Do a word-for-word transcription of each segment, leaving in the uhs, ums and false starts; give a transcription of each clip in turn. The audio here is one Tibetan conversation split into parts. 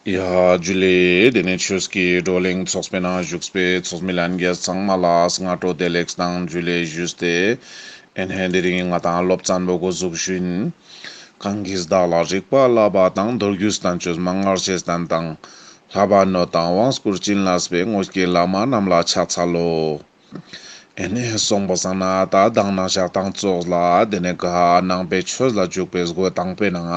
ཡ། ཇུ་ལེ། དེ་ནས་ཆོས་ཀྱི་བགྲོ་གླེང་ཚོགས་པའི་ནང་བཞུགས་པའི་ཚོགས་མི་ལྷན་རྒྱས་ཚང་མ་ལ་སྔ་དྲོ་བདེ་ལེགས་དང་ཇུ་ལེ་ཞུས་ཏེ། ཨེ་ནས་དེ་རིང་ང་དང་སློབ་ཚན་པོ་འགོ་འཛུགས་ཞུ་ཡིན། གང་གིས་བདག་ལ་རིག་པ་བསླབ་པ་དང་། མདོ་རྒྱུད་བསྟན་བཅོས་མན་ངག་ཆེས་བསྟན་དང་། བསླབ་པ་ནོད་དང་དབང་བསྐུར་བྱིན་བརླབས་པའི། དངོས་ཀྱི་བླ་མ་རྣམས་ལ་ཕྱག་འཚལ་ལོ། ཨེ་ནས་སོང་པ་སང་ན་ད་མདང་ནང་ཞག་དང་ཙོགས་ལ་དེ་ནས་ག་ནང་པའི་ཆོས་ལ་འཇུག་པའི་སྒོ་དང་པོའི་ནང་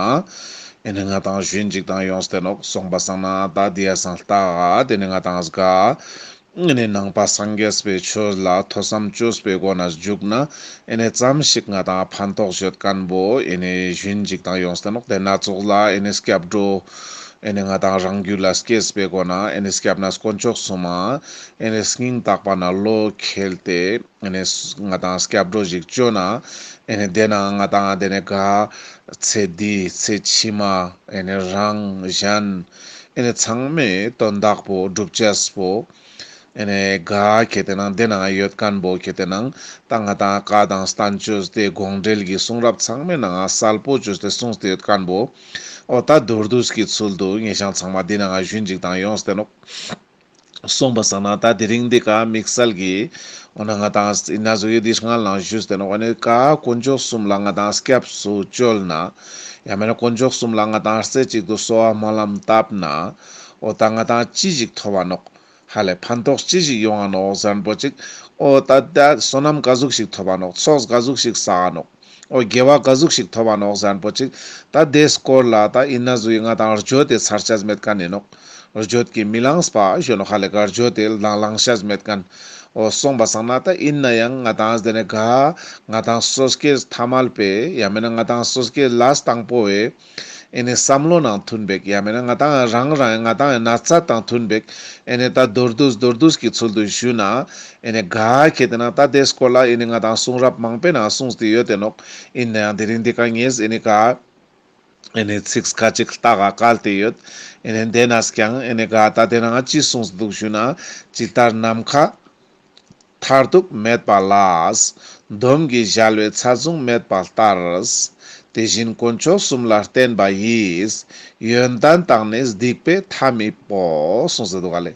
ཨེ་ནས་ང་དང་ཞུན་ཅིག་དང་ཡོངས་ཏེ་ནོག། སོང་པ་སང་ན་ད་དེ་ཡ་སང་ལྟ་ག་དེ་ནས་ང་དང་ག་ཨེ་ནས་ནང་པ་སངས་རྒྱས་པའི་ཆོས་ལ་ཐོས་བསམ་བཅོས་པའི་སྒོ་ནས་འཇུག་ན་ཨེ་ནས་ཙམ་ཞིག་ང་དང་ཕན་ཐོགས་ཡོད་མཁན་པོ་ཨེ་ནས་ཞུན་ཅིག་དང་ཡོངས་ཏེ་ནོག། དེ་ན་ཙོགས་ལ་ཨེ་ནས་སྐྱབས་འགྲོ། ཨེ་ནས་ང་དང་རང་རྒྱུད་ལ་སྐྱེས་པའི་སྒོ་ནས་ཨེ་ནས་སྐྱབས་གནས་དཀོན་མཆོག་གསུམ་མ། ཨེ་ནས་སྙིང་ཐག་པ་ནས་བློ་ཁེལ་ཏེ་ཨེ་ནས་ང་དང་སྐྱབས་འགྲོ་ཞིག་བཅོ་ན། ཨེ་ནས་དེ་ན་ང་དང་དེ་ནས་ག་ཚེ་འདི་ཚེ་ཕྱི་མ་ཨེ་ནས་རང་གཞན་ཨེ་ནས་ཚང་མའི་དོན་དག་པོ་སྒྲུབ་བྱེད་པོ། ཨེ་ནས་ག་ཁེ་ཏེ་ནང་དེ་ན་ཡོད་མཁན་པོ་ཁེ་ཏེ་ནང་ད་ང་དང་བཀའ་དང་བསྟན་བཅོས་དེ་དགོངས་འགྲེལ་གྱི་གསུང་རབ་ཚང་མའི་ནང་གསལ་པོ་བཅོས་ཏེ་གསུངས་ཏེ་ཡོད་མཁན་པོ། ཨོ་ད་མདོར་བསྡུས་ཀྱི་ཚུལ་དུ་ངེད་ཅག་ཚང་མ་འདི་ནང་ཞུན་ཅིག་དང་ཡོངས་ཏེ་ནོག། སོང་པ་སང་ན་ད་དེ་རིང་འདི་ཀ་དམིགས་བསལ་གྱི་འོ་ན་ང་དང་ཡིན་ན་བཟོ་ཡི་འདི་སྔ་ལང་ཞུས་ཏེ་ནོག། ཨ་ནི་ཀ་དཀོན་མཆོག་གསུམ་ལ་ང་དང་སྐྱབས་སུ་བཅོལ་ན། ཡང་མིན་ན་དཀོན་མཆོག་གསུམ་ལ་ང་དང་རྩེ་གཅིག་ཏུ་གསོལ་བ་སྨོན་ལམ་བཏབ་ན། འོ་ད་ང་དང་ཅི་ཞིག་ཐོབ་བ་ནོག། ཧ་ལས་ཕན་ཐོགས་ཅི་ཞིག་ཡོང་ང་ནོག་ཟེར་མཁན་པོ་ཅིག། འོ་ད་ད་བསོད་ནམས་ག་ཟུག་ཞིག་ཐོབ་བ་ནོག། ཚོགས་ག་ཟུག་ཞིག་བསགས་ནོག། འོ་དགེ་བ་ག་ཟུག་ཞིག་ཐོབ་བ་ནོག་ཟེར་མཁན་པོ་ཅིག། ད་དེ་སྐོར་ལ་ད་ཡིན་ན་བཟོ་ཡི་ང་དང་བརྗོད་དེ་ཚར་ཆ་མེད་མཁན་ཡིན་ནོག། བརྗོད་ཀྱིས་མི་ལངས་པ་ཞུ་ནོག། ཧ་ལས་ཀ་བརྗོད་དེ་ལང་ལང་ཤ་མེད་མཁན། འོ་སོང་པ་སང་ན་ད་ཡིན་ན་ཡང་ང་དང་དེ་ནས་ག་ང་དང་སོ་སྐྱེ་ཐ་མལ་པའི་ཡང་མིན་ན་ང་དང་སོ་སྐྱེ་ལས་དང་པོ་བའི། ཨེ་ནས་བསམ་བློ་ནང་མཐུན་པའི་ཡང་མིན་ན་ང་དང་རང་རང་ང་དང་ན་ཚ་དང་མཐུན་པའི། ཨེ་ནས་ད་མདོར་བསྡུས་མདོར་བསྡུས་ཀྱི་ཚུལ་དུ་ཞུས་ན། ཨེ་ནས་ག་ཁེ་ཏེ་ན་ད་དེ་སྐོར་ལ་ཨེ་ནས་ང་དང་གསུང་རབ་མང་པོའི་ནང་གསུངས་ཏེ་ཡོད་དེ་ནོག། ཡིན་ན་ཡང་དེ་རིང་འདི་ཀ་ངས་ཨེ་ནས་ག་ཨེ་ནས་ཚིགས་ཁ་ཅིག་ལྟ་ག་བཀལ་ཏེ་ཡོད། ཨེ་ནས་དེ་ནས་ཀྱང་ཨེ་ནས་ག་ད་དེ་ནང་ཅི་གསུངས་འདུག་ཞུས་ན། ཇི་ལྟར་ནམ་མཁའ། མཐར་ཐུག་མེད་པ་ལས། འདོམ་གྱིས་གཞལ་བའི་ཚད་བཟུང་མེད་པ་ལྟར། དེ་བཞིན་དཀོན་མཆོག་གསུམ་ལ་བརྟེན་པ་ཡིས། ཡོན་ཏན་དང་ནི་སྡིག་པའི་མཐའ་མི་སྤོ། གསུངས་ཟེར་འདུག་ག་ལེ།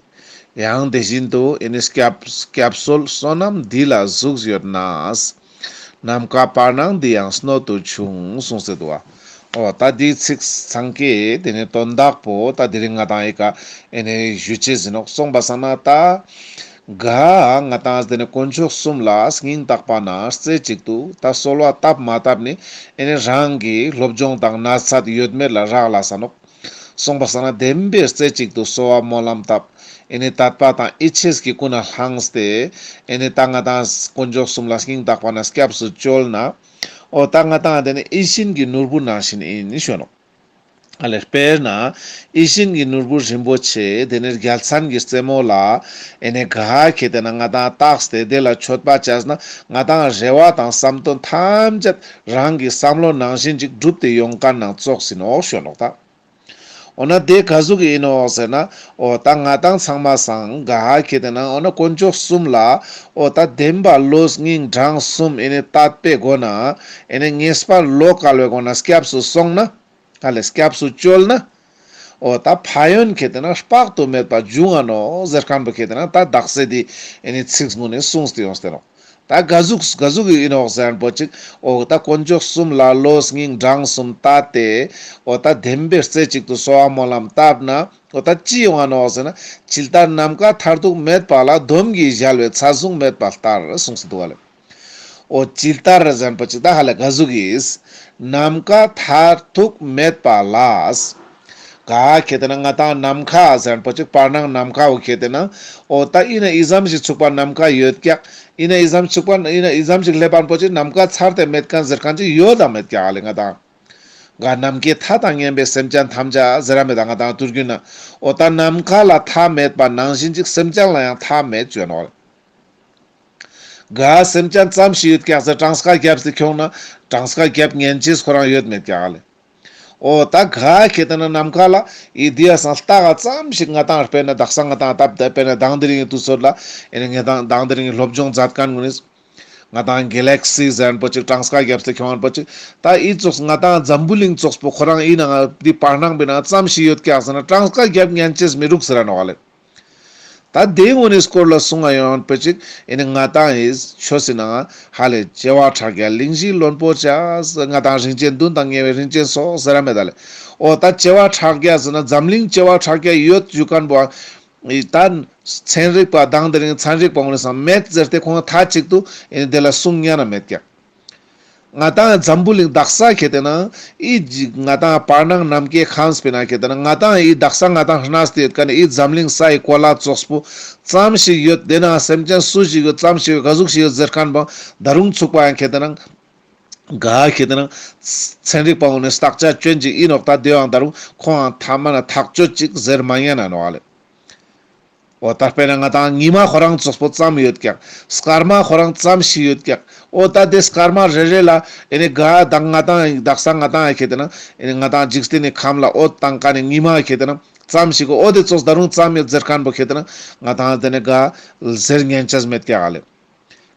ཡང་དེ་བཞིན་དུ་ཨེ་ནི་སྐྱབས་སྐྱབས་གསོལ་བསོད་ནམས་འདི་ལ་ཟུག་ཡོད་ན། ནམ་མཁའ་བར་སྣང་འདི་ཡང་སྣོད་དུ་ཆུང་གསུངས་ཟེར་འདུག་ག། ཨོ་ད་འདིའི་ཚིག་ཚང་ཀའི་དེ་ནི་དོན་དག་པོ་ད་དེ་རིང་ང་དང་ཨེ་ཀ་ཨེ་ནི་ཞུ་ཅེས་ཟིན་ནོག། སོང་པ་སང་ན་ད། ག་ང་དང་དེ་ནི་དཀོན་མཆོག་གསུམ་ལ་སྙིང་ཐག་པ་ན་རྩེ་གཅིག་ཏུ་ད་གསོལ་བ་བཏབ་མ་བཏབ་ནི་ཨེ་ནི་རང་གི་སློབ་སྦྱོང་དང་ན་ཚ་ཡོད་མེད་ལ་རག་ལས་ས་ནོག། སོང་པ་སང་ན་བདེན་པའི་རྩེ་གཅིག་ཏུ་གསོལ་བ་སྨོན་ལམ་བཏབ། ཨེ་ནི་དད་པ་དང་ཡིད་ཆེས་ཀྱི་ཀུན་ནས་བསླངས་ཏེ་ཨེ་ནི་ད་ང་དང་དཀོན་མཆོག་གསུམ་ལ་སྙིང་ཐག་པ་ན་སྐྱབས་སུ་བཅོལ་ན། ཨོ་ད་ང་དང་དེ་ནི་ཡིད་བཞིན་གྱི་ནོར་བུ་ནང་བཞིན་ཡིན་ཞུ་ནོག། ཨ་ལས་དཔེར་ན། ཡིད་བཞིན་གྱི་ནོར་བུ་རིན་པོ་ཆེ་དེ་ནི་རྒྱལ་མཚན་གྱི་རྩེ་མོ་ལ། ཨེ་ནི་ག་ཁེ་ཏེ་ན་ང་དང་བཏགས་ཏེ་དེ་ལ་མཆོད་པ་བྱས་ན་ང་དང་རེ་བ་དང་བསམ་དོན་ཐམས་ཅད་རང་གི་བསམ་བློ་ནང་བཞིན་ཅིག་འགྲུབ་སྟེ་ཡོང་མཁན་ནང་ཙོགས་ཡིན་ནོག་ཞུ་ནོག་ད། འོ་ན་དེ་ག་ཟུག་གི་ཡིན་ནོག་ཟེར་ན། འོ་ད་ང་དང་ཚང་མ་སང་ག་ཁེ་ཏེ་ན་འོ་ན་དཀོན་མཆོག་གསུམ་ལ། འོ་ད་བདེན་པ་བློ་སྙིང་བྲང་གསུམ་ཨེ་ནི་དད་པའི་སྒོ་ན། ཨེ་ནི་ངེས་པར་བློ་དཀར་བའི་སྒོ་ན་སྐྱབས་སུ་སོང་ན། ཨ་ལས་སྐྱབས་སུ་བཅོལ་ན། འོ་ད་ཕན་ཡོན་ཁེ་ཏེ་ན་དཔག་ཏུ་མེད་པ་འབྱུང་ང་ནོག་ཟེར་མཁན་པོ་ཁེ་ཏེ་ན་ད་དག་ས་དེ་ཨེ་ནི་ཚིག་ངོ་ནས་གསུངས་ཏེ་ཡོང་སྟེ་ནོག། ད་ག་ཟུག་ག་ཟུག་ཡིན་ནོག་ཟེར་མཁན་པོ་ཅིག། འོ་ད་དཀོན་མཆོག་གསུམ་ལ་བློ་སྙིང་བྲང་གསུམ་དད་དེ། འོ་ད་བདེན་པའི་རྩེ་གཅིག་ཏུ་གསོལ་བ་སྨོན་ལམ་བཏབ་ན། འོ་ད་ཅི་ཡོང་ང་ནོག་ཟེར་ན། ཇི་ལྟར་ནམ་མཁའ་མཐར་ཐུག་མེད་པ་ལ། འདོམ་གྱིས་གཞལ་བའི་ཚད་བཟུང་མེད་པ་ལྟར་གསུངས་སུ་འདུག་ག་ལེ། འོ་ཇི་ལྟར་ཟེར་མཁན་པོ་ཅིག་ད་ཧ་ལས་ག་ཟུག་གིས། ནམ་མཁའ་མཐར་ཐུག་མེད་པ་ལ། ག་ཁེ་ཏེ་ན་ང་དང་ནམ་མཁའ་ཟེར་མཁན་པོ་ཅིག་བར་སྣང་ནམ་མཁའ་བོ་ཁེ་ཏེ་ན། འོ་ད་ཡིན་ན་ཨི་ཙམ་ཞིག་ཚུགས་པ་ནམ་མཁའ་ཡོད་ཀྱག། ཡིན་ན་ཨི་ཙམ་ཚུགས་པ་ཡིན་ན་ཨི་ཙམ་ཞིག་སླེབས་པ་པོ་ཅིག་ནམ་མཁའ་ཚར་ཏེ་མེད་མཁན་ཟེར་མཁན་ཅིག་ཡོད་དང་མེད་ཀྱག་ལེ་ང་དང་། ག་ནམ་མཁའི་མཐའ་དང་མཉམ་པའི་སེམས་ཅན་ཐམས་ཅད་ཟེར་ར་མེད་ད་ང་དང་དུས་རྒྱུན་ན། འོ་ད་ནམ་མཁའ་ལ་མཐའ་མེད་པ་ནང་བཞིན་ཅིག་སེམས་ཅན་ལ་ཡང་མཐའ་མེད་བརྗོད་ནོག། ག་སེམས་ཅན་ཙམ་ཞིག་ཡོད་ཀྱག་ཟེར་གྲངས་ཀ་བརྒྱབ་སྟེ་ཁྱོང་ན་གྲངས་ཀ་བརྒྱབ་ཉན་ཅེས་ཁོ་རང་ཡོད་མེད་ཀྱག་ལེ། འོ་ད་ག་ཁེ་ཏེ་ན་ནམ་མཁའ་ལ་ཡི་དེ་ཡ་སང་ལྟ་ག་ཙམ་ཞིག་ང་དང་དཔེར་ན་དག་ས་ང་དང་སྟབས་བདེ་དཔེར་ན་དང་དེ་རིང་གི་དུས་ཚོད་ལ་ཨེ་ནི་ང་དང་དང་དེ་རིང་གི་སློབ་སྦྱོང་མཛད་མཁན་ངོ་ནི། ང་དང་གེ་ལེག་སི་ཟེར་མཁན་པོ་ཅིག་གྲངས་ཀ་བརྒྱབ་སྟེ་ཁྱོང་མཁན་པོ་ཅིག་ད་ཨི་ཙོགས་ང་དང་འཛམ་བུ་གླིང་ཙོགས་པོ་ཁོ་རང་ཨི་ནང་འདི་བར་སྣང་པའི་ནང་ཙམ་ཞིག་ཡོད་ཀྱག་ཟེར་ན་གྲངས་ཀ་བརྒྱབ་ཉན་ཅེས་མི་རུག་ཟེར་ར་ནོག་ཨ་ལེ། ད་དེའི་ངོ་ནས་སྐོར་ལ་གསུང་ང་ཡོང་པ་ཅིག་ཨེ་ནི་ང་དང་ཨི་ཆོས་སི་ནང་ཧ་ལས་བྱེ་བ་ཕྲག་བརྒྱ་གླིང་བཞི་ལྷུན་པོ་ཆེ་ང་དང་རིན་ཆེན་བདུན་དང་ཉེ་བའི་རིན་ཆེན་སོགས་ཟེར་ར་མེད་ད་ལེ། ཨོ་ད་བྱེ་བ་ཕྲག་བརྒྱ་ཟེར་ན་འཛམ་གླིང་བྱེ་བ་ཕྲག་བརྒྱ་ཡོད་ཞུ་མཁན་པོ་ད་ཚན་རིག་པ་དང་དེ་རིང་ཚན་རིག་པ་ངོ་ནས་སམ་མེད་ཟེར་ཏེ་ཁོང་མཐའ་གཅིག་ཏུ་ཨེ་ནི་དེ་ལ་གསུང་ཉན་ན་མེད་ཀྱག་ང་དང་འཛམ་བུ་གླིང་དག་ས་ཁེ་ཏེ་ན་ཨི་ཇི་ང་དང་བར་སྣང་ནམ་མཁའི་ཁམས་པའི་ན་ཁེ་ཏེ་ན་ང་དང་ཨི་དག་ས་ང་དང་གནས་ཏེ་ཡོད་ཀ་ནི་ཨི་འཛམ་གླིང་ས་ཡི་གོ་ལ་ཙོགས་པོ་ཙམ་ཞིག་ཡོད། དེ་ན་སེམས་ཅན་སུ་ཞིག་ཡོད་ཙམ་ཞིག་ཡོད་ག་ཟུག་ཞིག་ཡོད་ཟེར་མཁན་པོ་ད་རུང་ཚུགས་པ་ཡང་ཁེ་ཏེ་ན་ག་ཁེ་ཏེ་ན་ཚན་རིག་པ་ངོ་ནས་བརྟག་དཔྱད་སྐྱོན་ཅིག་ཨིན་ནོག་ད་དེའང་ད་རུང་ཁོང་ཐ་མ་ན་ཐག་གཅོད་ཅིག་ཟེར་མ་ཉན་ན་ནོག་ཨ་ལེ། འོ་ད་དཔེར་ན་ང་དང་ཉི་མ་ཁོ་རང་ཙོགས་པོ་ཙམ་ཡོད་ཀྱག་སྐར་མ་ཁོ་རང་ཙམ་ཞིག་ཡོད་ཀྱག་འོ་ད་དེ་སྐར་མ་རེ་རེ་ལ་ཨེ་ནི་ག་དང་ང་དང་དག་ས་ང་དང་ཁེ་ཏེ་ན་ཨེ་ནི་ང་དང་འཇིག་རྟེན་ནི་ཁམས་ལ་འོ་དང་ཀ་ནི་ཉི་མ་ཁེ་ཏེ་ན་ཙམ་ཞིག་གོ་འོ་དེ་ཙོགས་ད་རུང་ཙམ་ཡོད་ཟེར་མཁན་པོ་ཁེ་ཏེ་ན་ང་དང་དེ་ནི་ག་ཟེར་ཉན་ཅེས་མེད་ཀྱག་ཨ་ལེ།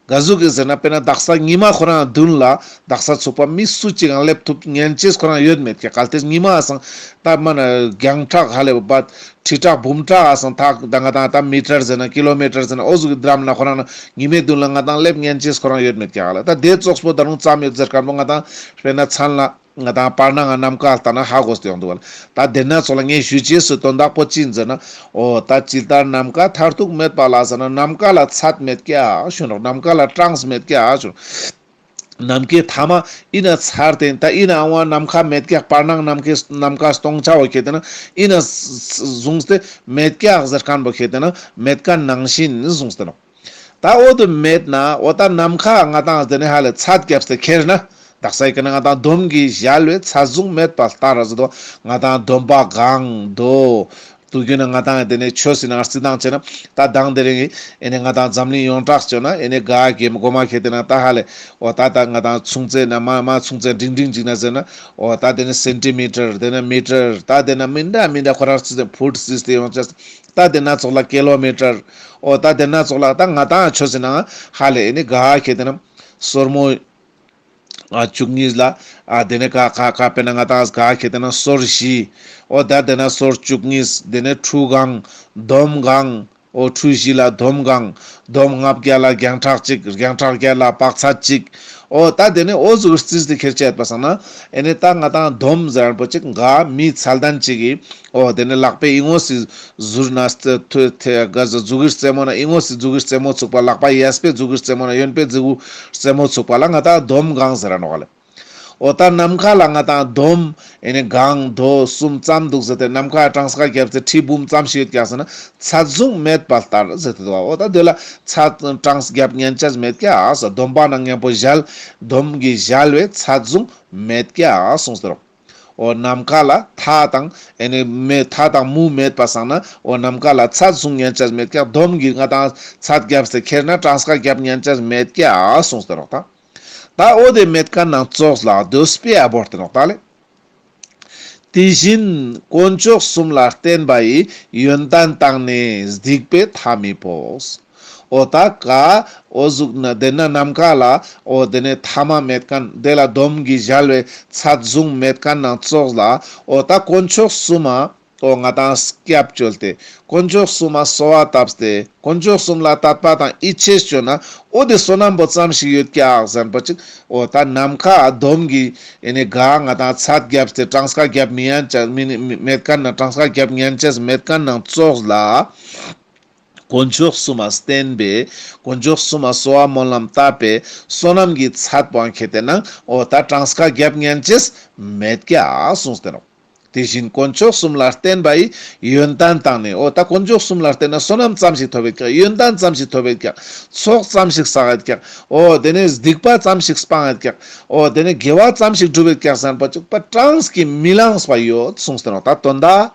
ག་ཟུག་གི་ཟེར་ན་དཔེར་ན་དག་ས་ཉི་མ་ཁོ་རང་བདུན་ལ་དག་ས་ཚུགས་པ་མི་སུ་གཅིག་ཡང་སླེབས་ཐུབ་ཉན་ཅེས་ཁོ་རང་ཡོད་མེད་ཀྱག་གལ་ཏེ་ཉི་མ་སང་ད་མ་ན་རྒྱང་གྲགས་ཧ་ལས་པ་ཁྲི་ཕྲག་འབུམ་ཕྲག་སང་ད་ད་ང་དང་ད་མི་ཊར་ཟེར་ན་ཀི་ལོ་མི་ཊར་ཟེར་ན་འོ་ཟུག་གི་འགྲམ་ན་ཁོ་རང་ན་ཉི་མའི་མདུན་ལ་ང་དང་སླེབས་ཉན་ཅེས་ཁོ་རང་ཡོད་མེད་ཀྱག་ལ། ད་དེ་ཙོགས་པོ་ད་རུང་ཙམ་ཡོད་ཟེར་མཁན་པོ་ང་དང་དཔེར་ན་མཚན་ལ་ང་དང་བར་སྣང་ང་ནམ་མཁའ་ལྟ་ན་ཧ་གོ་སྟེ་ཡོང་འདུག་བ། ད་དེ་ན་ཚོགས་ལ་ངས་ཞུ་ཅེས་སུ་དོན་དག་པོ་ཅི་ཡིན་ཟེར་ན། འོ་ད་ཇི་ལྟར་ནམ་མཁའ་མཐར་ཐུག་མེད་པ་ལ་ཟེར་ན་ནམ་མཁའ་ལ་ཚད་མེད་ཀྱག་ཞུ་ནོག་ནམ་མཁའ་ལ་གྲངས་མེད་ཀྱག་ཞུ། ནམ་མཁའི་མཐའ་མ་ཨི་ན་ཚར་ཏེ་ད་ཨི་ན་ཨང་བ་ནམ་མཁའ་མེད་ཀྱག་བར་སྣང་ནམ་མཁའི་ནམ་མཁའ་སྟོང་ཆ་བོ་ཁེ་ཏེ་ན་ཨི་ན་བཟུང་སྟེ་མེད་ཀྱག་ཟེར་མཁན་པོ་ཁེ་ཏེ་ན་མེད་མཁན་ནང་བཞིན་བཟུང་སྟེ་ནོག་ད་འོ་དུ་མེད་ན་འོ་ད་ནམ་མཁའ་ང་དང་དེ་ནས་ཧ་ལས་ཚད་བརྒྱབ་སྟེ་ཁྱེར་ན་དག་ས་ཡི་ཀ་ན་ང་དང་འདོམ་གྱིས་གཞལ་བའི་ཚད་བཟུང་མེད་པ་ལྟར་ཟེར་དོ། ང་དང་འདོམ་པ་གང་དོ་དུ་རྒྱུ་ན་ང་དང་དེ་ནས་ཆོས་སི་ནང་རྩི་དང་བྱས་ན་ད་དང་དེ་རིང་ཨེ་ནས་ང་དང་འཛམ་གླིང་ཡོངས་གྲགས་བྱས་ན་ཨེ་ནས་ག་གེ་མ་གོ་མ་ཁེ་ཏེ་ན་ད་ཧ་ལས་འོ་ད་ད་ང་དང་ཆུང་ཙེ་ན་མ་མ་ཆུང་ཙེ་འབྲིང་འབྲིང་ཅིག་ན་ཟེར་ན་འོ་ད་དེ་ནས་སེན་ཊི་མི་ཊར་དེ་ན་མི་ཊར་ད་དེ་ན་མི་འདྲ་མི་འདྲ་ཁོ་རང་རྩི་སྟེ་ཕུཊ་རྩིས་ཏེ་ཡོང་ཅེས། ད་དེ་ན་ཚོགས་ལ་ཀི་ལོ་མི་ཊར། འོ་ད་དེ་ན་ཚོགས་ལ་ད་ང་དང་ཆོས་སི་ནང་ཧ་ལས་ཨེ་ནི་ག་ཁེ་ཏེ་ན་སོར་མོ་ཨ་བཅུ་གཉིས་ལ་ཨ་དེ་ནས་ཀ་ཁ་ཁ་དཔེར་ན་ང་དང་ག་ཁེ་ཏེ་ན་སོར་བཞི། འོ་ད་དེ་ན་སོར་བཅུ་གཉིས་དེ་ནས་ཁྲུ་གང་འདོམ་གང་། འོ་ཁྲུ་བཞི་ལ་འདོམ་གང་། འདོམ་ལྔ་བརྒྱ་ལ་རྒྱང་གྲགས་གཅིག་རྒྱང་གྲགས་བརྒྱ་ལ་བག་ཚད་གཅིག་འོ་ད་དེ་ནས་འོ་ཟུག་རྩིས་ཏེ་ཁྱེར་ཆ་ཡོད་པ་སང་ན་ཨེ་ནས་ད་ང་དང་འདོམ་ཟེར་མཁན་པོ་གཅིག་ག་མི་ཚད་ལྡན་གཅིག་གིས་འོ་དེ་ནས་ལག་པའི་ཨི་ངོས་སི་ཟུར་ན་ཐོད་ཐེ་ག་ཟ་མཛུ་གུའི་རྩེ་མོ་ན་ཨི་ངོས་སི་མཛུ་གུའི་རྩེ་མོ་ཚུགས་པ་ལག་པ་གཡས་པའི་མཛུ་གུའི་རྩེ་མོ་ན་གཡོན་པའི་མཛུ་གུའི་རྩེ་མོ་ཚུགས་པ་ལ་ང་དང་འདོམ་གང་ཟེར་ར་ནོག་ལེ། འོ་ད་ནམ་མཁའ་ལ་ང་དང་འདོམ་ཨེ་ནི་གང་དོ་གསུམ་ཙམ་འདུག་ཟེར་ཏེ་ནམ་མཁའ་གྲངས་ཀ་བརྒྱབ་སྟེ་ཁྲི་འབུམ་ཙམ་ཞིག་ཡོད་ཀྱག་ཟེར་ན་ཚད་བཟུང་མེད་པ་ལྟར་ཟེར་ཏེ་འདུག་འོ་ད་དེ་ལ་ཚད་གྲངས་བརྒྱབ་ཉན་ཅེས་མེད་ཀྱག་ཟེར། འདོམ་པ་ན་མཉམ་པོ་གཞལ་འདོམ་གྱིས་གཞལ་བའི་ཚད་བཟུང་མེད་ཀྱག་གསུངས་ཟེར་རོ། འོ་ནམ་མཁའ་ལ་མཐའ་དང་ཨེ་ནི་མེ་མཐའ་དང་མུ་མེད་པ་སང་ན་འོ་ནམ་མཁའ་ལ་ཚད་བཟུང་ཉན་ཅེས་མེད་ཀྱག་འདོམ་གྱིས་ང་དང་ཚད་བརྒྱབ་སྟེ་ཁྱེར་ན་གྲངས་ཀ་བརྒྱབ་ཉན་ཅེས་མེད་ཀྱག་གསུངས་ཏེ་རོགས་དང་། ད་འོ་དེ་མེད་མཁན་ནང་ཙོགས་ལ་འདོད་པའི་ཨ་བོར་ཏེ་ནོག་ད་ལེ། དེ་བཞིན་དཀོན་མཆོག་གསུམ་ལ་བརྟེན་པ་ཡི་ཡོན་ཏན་དང་ནི་སྡིག་པའི་མཐའ་མི་ཕོག་འོ་ད་ག་འོ་ཟུག་ན་དེ་ན་ནམ་མཁའ་ལ་འོ་དེ་ནས་མཐའ་མ་མེད་མཁན་དེ་ལ་འདོམ་གྱིས་གཞལ་བའི་ཚད་བཟུང་མེད་མཁན་ནང་ཙོགས་ལ་འོ་ད་དཀོན་མཆོག་གསུམ་མ་འོ་ང་དང་སྐྱབས་བཅོལ་ཏེ་དཀོན་མཆོག་གསུམ་ལ་གསོལ་བ་བཏབ་སྟེ་དཀོན་མཆོག་གསུམ་ལ་དད་པ་དང་ཡིད་ཆེས་བཅོལ་ན་འོ་དེ་བསོད་ནམས་པོ་ཙམ་ཞིག་ཡོད་ཀྱག་ཟེར་པ་ཅིག་འོ་ད་ནམ་མཁའ་འདོམ་གྱིས་ཨེ་ནི་ག་ང་དང་ཚད་བརྒྱབ་སྟེ་གྲངས་ཀ་བརྒྱབ་མི་ཡན་ཅེས་མི་མི་མེད་མཁན་ན་གྲངས་ཀ་བརྒྱབ་ཉན་ཅེས་མེད་མཁན་ནང་ཙོགས་ལ། དཀོན་མཆོག་གསུམ་ལ་བརྟེན་པའི་དཀོན་མཆོག་གསུམ་ལ་གསོལ་བ་སྨོན་ལམ་བཏབ་པའི་བསོད་ནམས་ཀྱི་ཚད་པོའང་ཁེ་ཏེ་ན་འོ་ད་གྲངས་ཀ་བརྒྱབ་ཉན་ཅེས་མེད་ཀྱག་གསུངས་ཏེ་ནོག་དེ་བཞིན་དཀོན་མཆོག་གསུམ་ལ་བརྟེན་པ་ཡི་ཡོན་ཏན་དང་ནི། འོ་ད་དཀོན་མཆོག་གསུམ་ལ་བརྟེན་ན་བསོད་ནམས་ཙམ་ཞིག་ཐོབ་ཡོད་ཀྱག་ཡོན་ཏན་ཙམ་ཞིག་ཐོབ་ཡོད་ཀྱག་ཚོགས་ཙམ་ཞིག་བསགས་ཡོད་ཀྱག་འོ་དེ་ནས་སྡིག་པ་ཙམ་ཞིག་སྤངས་ཡོད་ཀྱག་འོ་དེ་ནས་དགེ་བ་ཙམ་ཞིག་བསྒྲུབས་ཡོད་ཀྱག་ཟེར་པ་ཅིག་པ་གྲངས་ཀྱིས་མི་ལངས་པ་ཡོད་གསུངས་ཏེ་ནོག་ད་དོན་དག་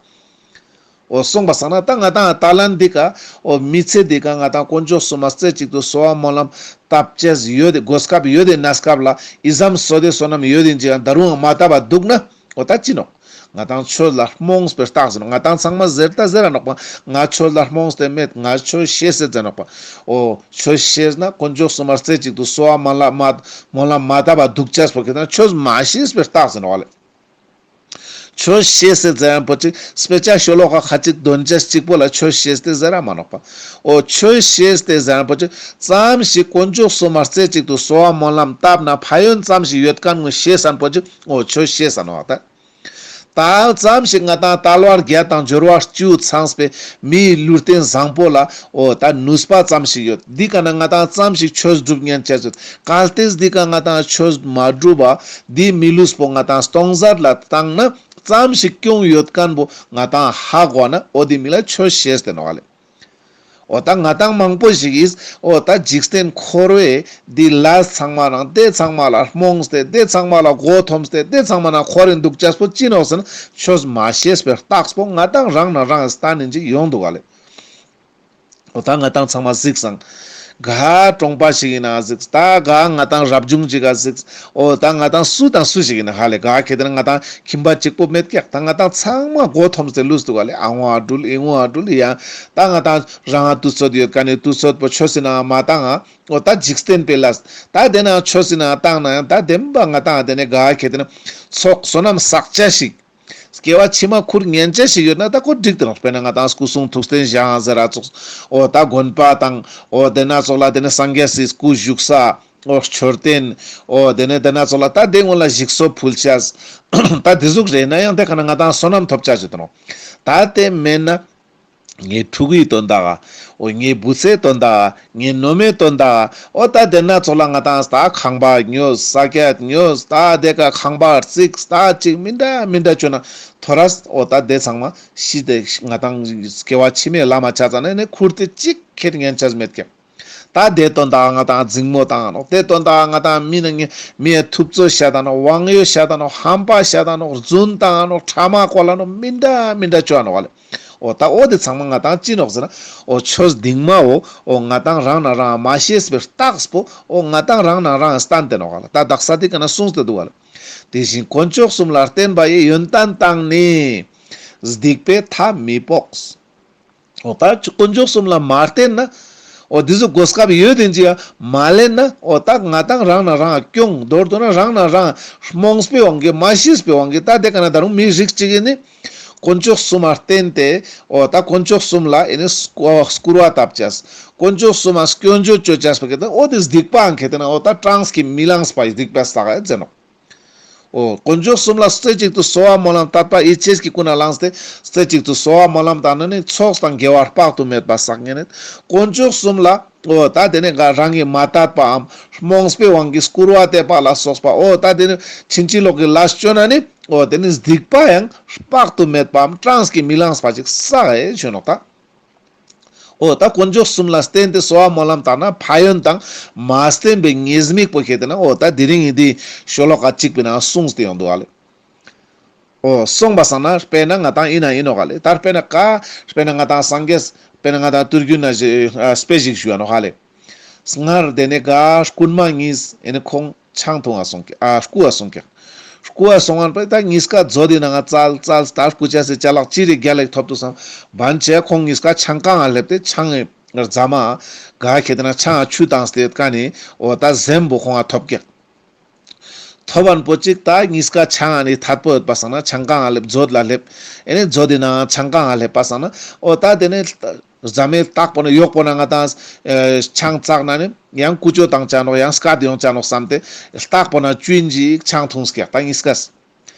འོ་གསུངས་པ་སང་ན་ད་ང་དང་ད་ལན་འདི་ཀ་འོ་མི་ཚེ་འདི་ཀ་ང་དང་དཀོན་མཆོག་གསུམ་ལ་རྩེ་གཅིག་ཏུ་གསོལ་བ་སྨོན་ལམ་བཏབ་ཅེས་ཡོད་དེ་གོ་སྐབས་ཡོད་དེ་གནས་སྐབས་ལ་ཨི་ཙམ་བསོད་བདེ་བསོད་ནམས་ཡོད་དེ་ཅིག་ཡང་ད་རུང་མ་བཏབ་པ་འདུག་ན་འོ་ད་ཅི་ནོག་ང་དང་ཆོས་ལ་རྨོངས་པའི་རྟགས་ཟེར་ནོག་ང་དང་ཚང་མ་ཟེར་ད་ཟེར་ར་ནོག་པ། ང་ཆོས་ལ་རྨོངས་ཏེ་མེད། ང་ཆོས་ཤེས་ཟེར་ཟེར་ནོག་པ། ཨོ་ཆོས་ཤེས་ན་དཀོན་མཆོག་གསུམ་མ་རྩེ་གཅིག་ཏུ་གསོལ་བ་སྨོན་ལམ་མ་སྨོན་ལམ་མ་བཏབ་པ་འདུག་ཅེས་པོ་ཁེ་དང་ཆོས་མ་ཤེས་པའི་རྟགས་ཟེར་ནོག་ལེ། ཆོས་ཤེས་ཟེར་ཟེར་ཡང་པོ་ཅིག་དཔེ་ཆ་ཤོ་ལོ་ཀ་ཁ་ཅིག་འདོན་ཅེས་གཅིག་པོ་ལ་ཆོས་ཤེས་ཏེ་ཟེར་ར་མ་ནོག་པ། ཨོ་ཆོས་ཤེས་ཏེ་ཟེར་ཡང་པོ་ཅིག་ཙམ་ཞིག་དཀོན་མཆོག་གསུམ་མ་རྩེ་གཅིག་ཏུ་གསོལ་བ་སྨོན་ལམ་བཏབ་ན་ཕན་ཡོན་ཙམ་ཞིག་ཡོད་མཁན་ངོ་ཤེས་ཟེར་པོ་ཅིག་ཨོ་ཆོས་ཤེས་ཟེར་ནོག་ད། ད་ཙམ་ཞིག་ང་དང་དལ་བ་བརྒྱད་དང་འབྱོར་བ་བཅུ་ཚང་བའི་མིའི་ལུས་རྟེན་བཟང་པོ་ལ་ཨོ་ད་ནུས་པ་ཙམ་ཞིག་ཡོད། འདི་ག་ན་ང་དང་ཙམ་ཞིག་ཆོས་སྒྲུབ་ཉན་ཆ་ཡོད། གལ་ཏེ་འདི་ག་ང་དང་ཆོས་མ་སྒྲུབ་པ་འདི་མི་ལུས་པོ་ང་དང་སྟོང་ཟད་ལ་བཏང་ན་ཙམ་ཞིག་སྐྱོན་ཡོད་མཁན་པོ་ང་དང་ཧ་གོ་ན་ཨོ་འདི་མི་ལ་ཆོས་ཤེས་ཏེ་ནོག་ལེ། ཨོ་ད་ང་དང་མང་པོ་ཞིག་གིས་ཨོ་ད་འཇིག་རྟེན་འཁོར་བའི་འདི་ལ་ཚང་མ་རང་དེ་ཚང་མ་ལ་རྨོངས་ཏེ་དེ་ཚང་མ་ལ་མགོ་འཐོམས་ཏེ་དེ་ཚང་མ་ན་འཁོར་རིན་འདུག་ཅེས་པོ་ཅི་ནོག་ཟེར་ན་ཆོས་མ་ཤེས་པའི་རྟགས་པོ་ང་དང་རང་ན་རང་སྟན་ནི་ཅིག་ཡོང་འདུག་ག་ལེ། ཨོ་ད་ང་དང་ཚང་མ་གཟིགས་སང་། ག་གྲོང་པ་ཞིག་ཡིན་ན་གཟིགས། ད་ག་ང་དང་རབ་བྱུང་ཅིག་ག་གཟིགས། ཨོ་ད་ང་དང་སུ་དང་སུ་ཞིག་ཡིན་ན་ཧ་ལེ་ག་ཁེ་དེ་ན་ང་དང་ཁྱིམ་པ་གཅིག་པོ་མེད་ཀྱག་ད་ང་དང་ཚང་མ་མགོ་འཐོམས་ཏེ་ལུས་འདུག་ག་ལེ། ཨ་ངོ་ཨ་འགྲུལ་ཨི་ངོ་ཨ་འགྲུལ་ཡང་ད་ང་དང་རང་ང་དུས་ཚོད་ཡོད་ག་ནས་དུས་ཚོད་པོ་ཆོས་སི་ནང་མ་བཏང་ང་། ཨོ་ད་འཇིག་རྟེན་པའི་ལ་ད་དེ་ན་ཆོས་སི་ནང་བཏང་ན་ཡང་ད་བདེན་པ་ང་དང་དེ་ནས་ག་ཁེ་དེ་ན་ཚོགས་བསོད་ནམས་བསགས་ཆ་ཞིག་སྐྱེ་བ་ཕྱི་མ་ཁུར་ཉན་ཆ་ཞིག་ཡོད་ན་ད་ཁོ་འགྲིག་དེ་རང་། དཔེར་ན་ང་དང་སྐུ་གསུང་ཐུགས་རྟེན་བཞེངས་ཟེར་ར་ཙོགས། ཨོ་ད་དགོན་པ་དང་ཨོ་དེ་ན་ཙོགས་ལ་དེ་ནས་སངས་རྒྱས་སི་སྐུ་བཞུགས་ས། ཨོ་མཆོད་རྟེན། ཨོ་དེ་ནས་དེ་ན་ཙོགས་ལ་ད་དེ་སྔོན་ལ་ཞིག་གསོ་ཕུལ་ཆ། ད་དེ་ཟུག་རེད་ན་ཡང་དེ་ག་ན་ང་དང་བསོད་ནམས་ཐོབ་ཆ་ཞིག་དེ་རང་། ད་དེ་མེད་ན། ངའི་ཕྲུ་གུའི་དོན་དག་ག་ཨོ་ངའི་བུ་ཚའི་དོན་དག་ག་ངའི་ནུ་མའི་དོན་དག་ག་ཨོ་ད་དེ་ན་ཙོགས་ལ་ང་དང་ད་ཁང་པ་ཉོས། ས་ཀྱད་ཉོས། ད་དེ་ག་ཁང་པ་རྩིགས། ད་ཅིག་མི་འདྲ་མི་འདྲ་བཅོ་ན་ཐོ་རས་ཨོ་ད་དེ་ཚང་མ་ཤི་དེ་ང་དང་སྐྱེ་བ་ཕྱི་མའི་ལམ་མ་ཆ་ཙ་ན་ནི་ཁུར་དེ་གཅིག་ཁེར་ཉན་ཆ་མེད་ཀྱང་། ད་དེ་དོན་དག་ང་དང་འཛིང་མོ་བཏང་ནོག་དེ་དོན་དག་ང་དང་མི་ནང་མི་ཡ་ཐུབ་ཚོད་བཤད་ད་ནོག་དབང་ཡོད་བཤད་ད་ནོག་ཧམ་པ་བཤད་ད་ནོག་རྫུན་བཏང་ནོག་ཕྲ་མ་བཀོལ་ལ་ནོག་མི་འདྲ་མི་འདྲ་བཅོ་ནོག་བ་ལེ། ཨོ་ད་ཨོ་དེ་ཚང་མ་ང་དང་ཅི་ནོག་ཟེར་ན། ཨོ་ཆོས་འདིང་མ་ཨོ་ཨོ་ང་དང་རང་ན་རང་མ་ཤེས་པའི་རྟགས་པོ་ཨོ་ང་དང་རང་ན་རང་སྟན་ཏེ་ནོག་ལ། ད་དག་ས་དེ་ག་ན་གསུངས་ཏེ་འདུག་བ་ལེ། དེ་བཞིན་དཀོན་མཆོག་གསུམ་ལ་བརྟེན་པ་ཡི་ཡོན་ཏན་དང་ནི། སྡིག་པའི་མཐའ་མི་དཔོག་ཨོ་ད་དཀོན་མཆོག་གསུམ་ལ་མ་བརྟེན་ན། ཨོ་དེ་ཚོ་གོ་སྐབས་ཡོད་དེ་ཅི་ཡ་མ་ལེན་ན། ཨོ་ད་ང་དང་རང་ན་རང་སྐྱོང་མདོར་བསྡུ་ན་རང་ན་རང་རྨོངས་པའི་དབང་གིས་མ་ཤེས་པའི་དབང་གིས་ད་དེ་ག་ན་ད་རུང་མི་རིགས་གཅིག་ཡིན་ནི། དཀོན་མཆོག་གསུམ་ལ་བརྟེན་ཏེ་ཨོ་ད་དཀོན་མཆོག་གསུམ་ལ་ཨེ་ནི་སྐུ་སྐུར་བ་བཏབ་ཅས། དཀོན་མཆོག་གསུམ་ལ་སྐྱོན་བརྗོད་བཅོ་ཅས་པ་གི་ད་ཨོ་དེ་སྡིག་པའང་ཁེ་དེ་ན་ཨོ་ད་གྲངས་ཀྱིས་མི་ལངས་པ་སྡིག་པ་བསགས་ཨེ་ཟེར་ནོག་ཨོ་དཀོན་མཆོག་གསུམ་ལ་རྩེ་གཅིག་ཏུ་གསོལ་བ་སྨོན་ལམ་དད་པ་ཡིད་ཆེས་ཀྱིས་ཀུན་ནས་བསླངས་ཏེ་རྩེ་གཅིག་ཏུ་གསོལ་བ་སྨོན་ལམ་བཏབ་ན་ནི་ཚོགས་དང་དགེ་བ་དཔག་ཏུ་མེད་པ་བསགས་ཉན་ནས་དཀོན་མཆོག་གསུམ་ལ་ཨོ་ད་དེ་ནས་ག་རང་གི་མ་དད་པའམ་རྨོངས་པའི་དབང་གིས་སྐུར་བ་བཏབ་པ་ལ་སོགས་པ་ཨོ་ད་དེ་ནི་ཕྱིན་ཅི་ལོག་གི་ལས་བཅོ་ན་ནི་ཨོ་དེ་ནི་སྡིག་པ་ཡང་དཔག་ཏུ་མེད་པའམ་གྲངས་ཀྱིས་མི་ལངས་པ་ཅིག་བསགས་ཨེ་བྱོས་ནོག་ད། ཨོ་ད་དཀོན་མཆོག་གསུམ་ལ་བརྟེན་ཏེ་གསོལ་བ་སྨོན་ལམ་བཏབ་ན་ཕན་ཡོན་དང་མ་བརྟེན་པའི་ཉེས་དམིགས་པོ་ཁེ་དེ་ན་ཨོ་ད་དེ་རིང་ངས་འདི་ཤོ་ལོ་ཀ་གཅིག་པའི་ནང་གསུངས་ཏེ་ཡོང་འདུག་ཨ་ལེ། ཨོ་གསུངས་པ་སང་ན་དཔེར་ན་ང་དང་ཡིན་ན་ཡིན་ནོག་ཨ་ལེ། ད་དཔེར་ན་ག་དཔེར་ན་ང་དང་སངས་རྒྱས་དཔེར་ན་ང་དང་དུས་རྒྱུན་ན་ཞིག་ཨ་དཔེ་ཞིག་ཞུ་ཡ་ནོག་ཨ་ལེ། སྔར་དེ་ནས་ག་རྐུན་མ་གཉིས་ཨེ་ནི་ཁོང་ཆང་འཐུང་བ་སོང་ཀྱག་ཨ་རྐུ་བ་སོང་ཀྱག་རྐུ་བ་སོང་བ་པས་ད་གཉིས་ཀ་མཛོ་དེ་ནང་བཙལ་བཙལ་ད་རྐུ་ཆ་སི་ཅ་ལག་ཅི་རིགས་རྒྱལ་ལེགས་ཐོབ་ཏུ་སོང་བན་ཆེ་ཁོང་གཉིས་ཀ་ཆང་ཁང་ང་སླེབས་ཏེ་ཆང་རྫ་མ་ག་ཁེ་དེ་ན་ཆང་ཆུ་བཏང་སྟེ་ཡོད་ཀ་ནི་ཨོ་ད་གཟན་པོ་ཁོང་ང་ཐོབ་ཀྱག་ཐོབ་བན་པོ་ཅིག་ད་གཉིས་ཀ་ཆང་ཨ་ནི་ཐད་པོ་ཡོད་པ་སང་ན་ཆང་ཁང་ང་སླེབས་མཛོ་ལ་སླེབས་ཨེ་ནི་མཛོ་དེ་ནང་ཆང་ཁང་ང་སླེབས་པ་སང་ན་ཨོ་ད་དེ་ནས། རྫ་མའི་ལྟག་པོ་ན་གཡོག་པོ་ན་ང་དང་ཆང་བཙགས་ན་ནི་ཡང་ཀུ་ཅོ་བཏང་ཆ་ནོག་ཡང་སྐད་ཡོང་ཆ་ནོག་བསམ་སྟེ་ལྟག་པོ་ན་བཅུན་ཅིག་ཆང་འཐུང་སྐྱག་ད་གཉིས་ཀས།